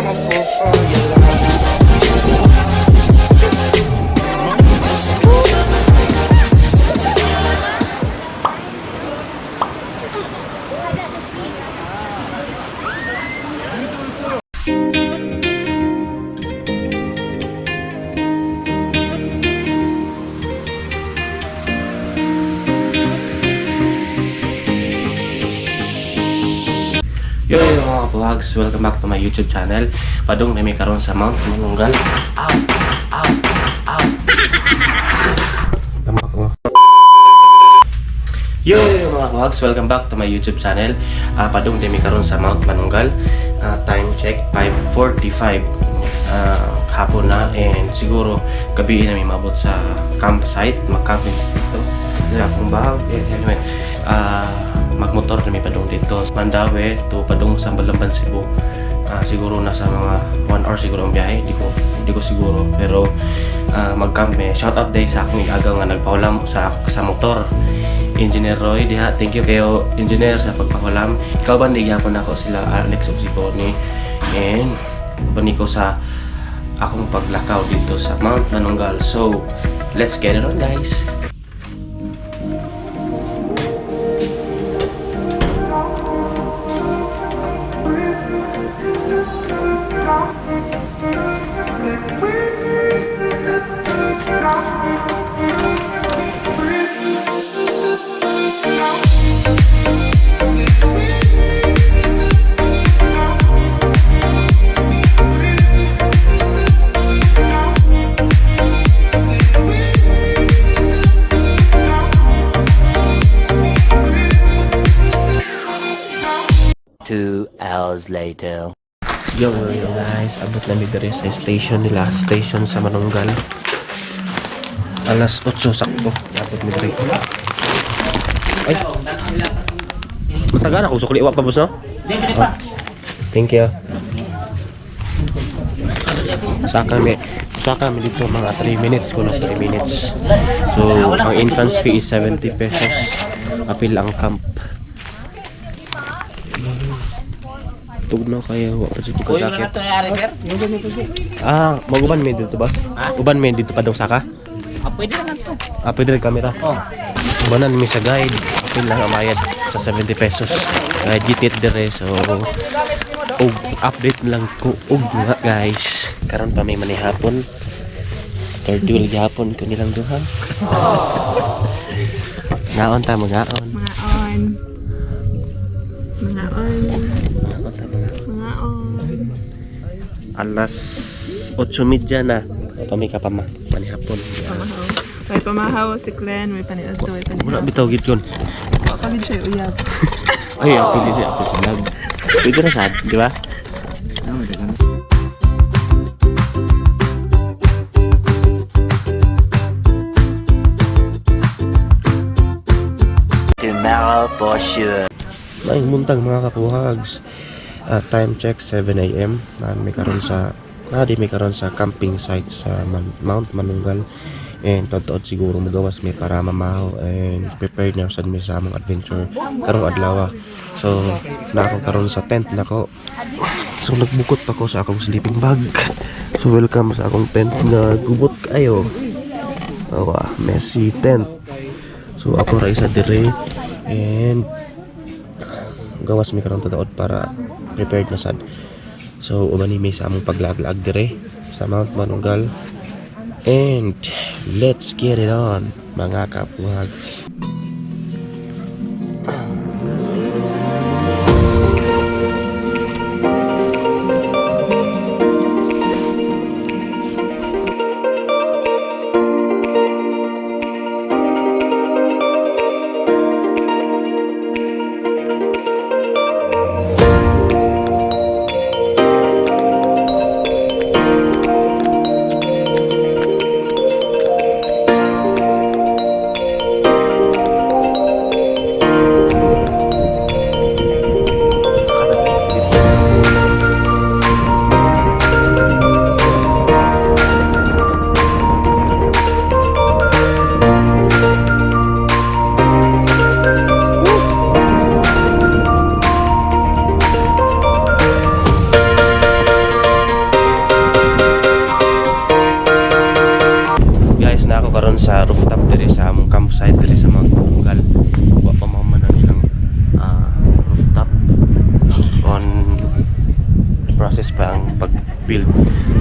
I'm a fool for your love. Yo, yo mga vlogs, welcome back to my YouTube channel. Padung na may karon sa Mount Manunggal. Ow! Ow! Ow! Tama ko. Yo, yo mga vlogs, welcome back to my YouTube channel. Padung na may karon sa Mount Manunggal. Time check, 5:45. Hapon na and siguro gabi na may mabot sa campsite, mag-camping dito. Sa akong bag. Anyway, magmotor na may padung dito. Mandaue to padung sa Balamban, Cebu. Siguro nasa mga 1 hour siguro ang biyahe. Di ko siguro. Pero mag-camp me. Shout out day sa akong agaw nga nagpahulam sa motor. Engineer Roy diha. Thank you kayo, engineer, sa pagpahulam. Ikaw ba di gyapon ako sila Alex ug si Bonnie. And uban ko sa akong paglakaw dito sa Mount Manunggal. So, let's get it on, guys. 2 hours later. Yo, yo, yo guys, abot na mi diri sa station nila, station sa Manunggal. Alas 8 sakto, abot mi diri. Ay. Matagal ako sukli wa pa, boss, no? Oh. Thank you. Saka mi dito mga 3 minutes kuno, 3 minutes. So, ang entrance fee is 70 pesos. Apil ang camp. Tugnaw kayo, wa pa jud ko jacket. Mag-uban may dito ba? Uban may dito pa daw saka? Pwede naman to. Pwede rin camera. Oh. Ubanan mi sa guide. Apil lang ang bayad sa 70 pesos. Guide gitit dire, so og update lang ko og nga guys. Karon pa may manihapon. Third wheel gihapon ko nilang duha. Ngaon ta, mangaon. Mga on. Mga on. Mangaon ta mga. Mga on. Alas 8:30 na. Pami ka pa ma manihapon. Pamahaw. May pamahaw si Glenn, may paniadto, may Wala panihaw. bitaw gid kon. Wala kami siya uyab. Ay, ako din ako sa vlog. Pwede na sad, di ba? Tomorrow for sure. Maayong buntag mga kapuhags. Time check, 7 a.m. Na may karon sa na di may karon sa camping site sa Mount Manunggal. And totoo siguro magawas may para mamaho and prepared na sad mi sa among adventure karong adlaw. So, na ako karon sa tent nako. So nagbukot pa ko sa akong sleeping bag. So welcome sa akong tent nga gubot kayo. Awa, messy tent. So ako ra isa dire and gawas mi karon tuod para prepared na sad. So uban ni mi sa among paglaag-laag dire sa Mount Manunggal. And let's get it on, mga kapuhags. karon sa rooftop diri sa among campsite diri sa Mount Manunggal. Wa pa man ang ilang rooftop, on process pa ang pag-build.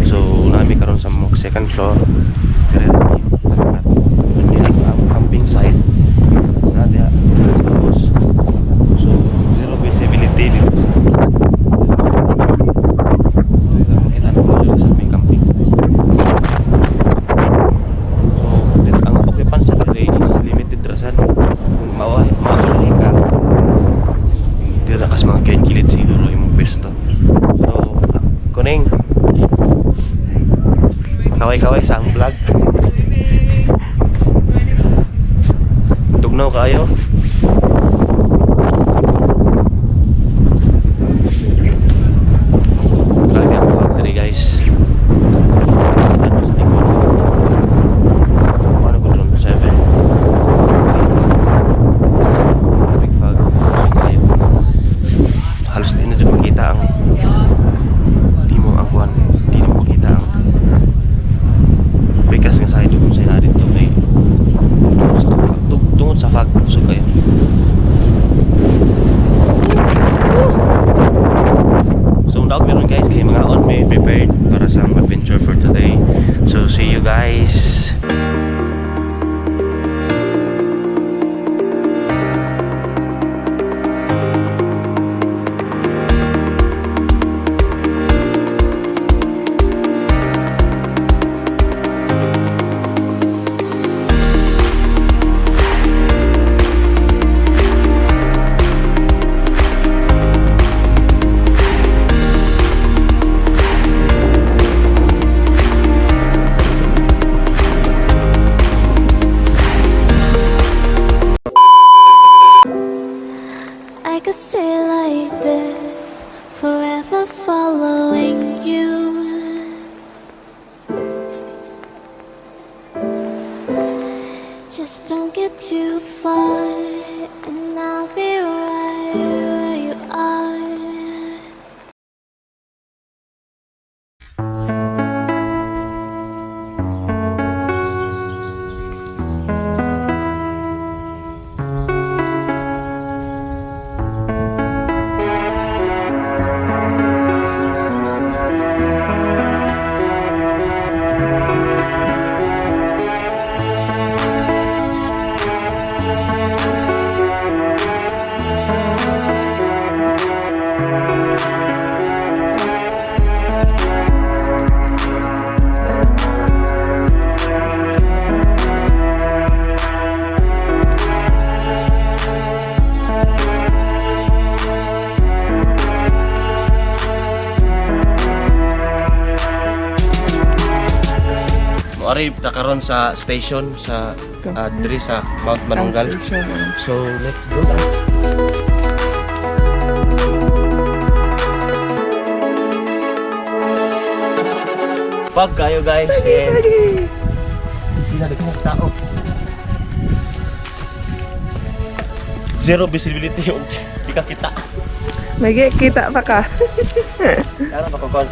So nami karon sa among second floor. Diri ra mi tapat. Unya ang among camping site. Na diha sa ubos. So zero visibility dito sa. Makita na mo sa may camping site. So, ang occupants sa diri is limited ra sad. Kung maulahi ka, dira kas mga kilid siguro imong pwesto. So, kuning. Kaway-kaway sa ang vlog. Tugnaw kayo. Grabe ang factory, guys. Ano sa likod? Ano ko doon? 7. Big fog. So tayo. Halos di na dyan makita ang di mo ang kuwan. Di na makita ang bigas nga side kung sa'yo na dito kay sa fog. Tungod sa fog. Kusog kayo. So daog meron, guys, kay mga on may prepared para sa among adventure for today. So see you guys. I could stay like this, forever following you. Just don't get too far, and I'll be right where you are. Moari ta karon sa station sa diri sa Mount Manunggal. So let's go, guys. Fog kayo, guys, and hindi na nagkong tao. Zero visibility yung di ka kita. May kita pa ka. Kaya pa kokon.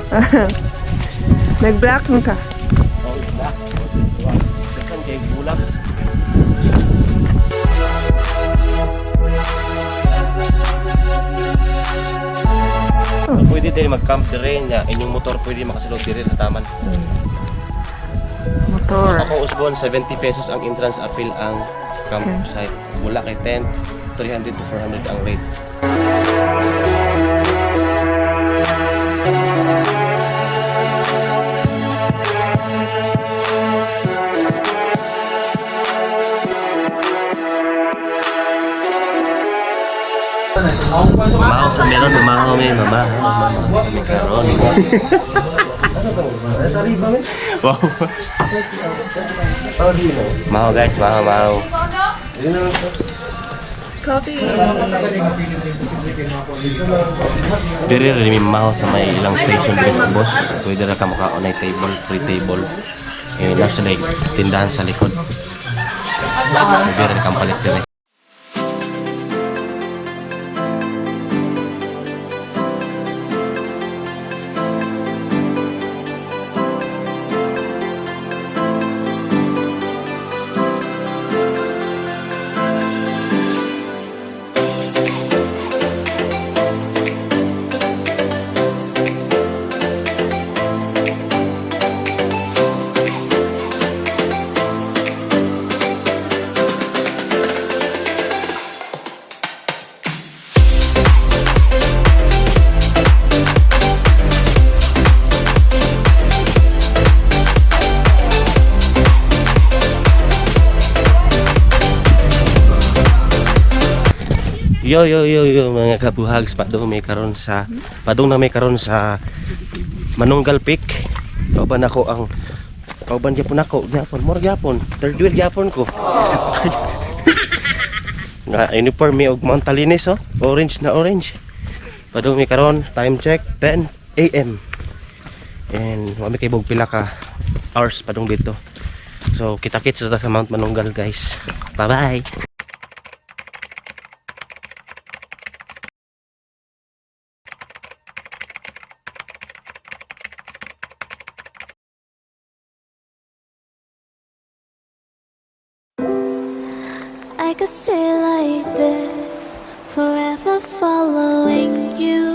Nag-black ka. Oh, black. Second kay bulak. Pwede din mag-camp dire niya. Inyong motor pwede makasulod dire sa taman. Motor. Ako usbon 70 pesos ang entrance appeal ang campsite. Wala kay tent, 300 to 400 ang rate. Mamaho sa meron, mamaho may mamaho, mamaho may karon. Wow. Maho, guys, maho, maho. Coffee. Diri rin may maho sa may ilang station diri sa bus. Pwede ra ka makaon ay table, free table. Eh, nasa like tindahan sa likod. Pwede rin kang palit diri. Yo yo yo yo, mga kabuhags, padung na may karon sa Manunggal Peak. Kauban ako ang kauban gyapon ako, gyapon more gyapon. Third wheel gyapon ko. Nga uniform mi og Mount Talinis, oh. Orange na orange. Padung mi karon, time check 10 AM. And wa mi kay pila ka hours padung dito. So kita-kits ta sa Mount Manunggal, guys. Bye-bye. I could stay like this, forever following you.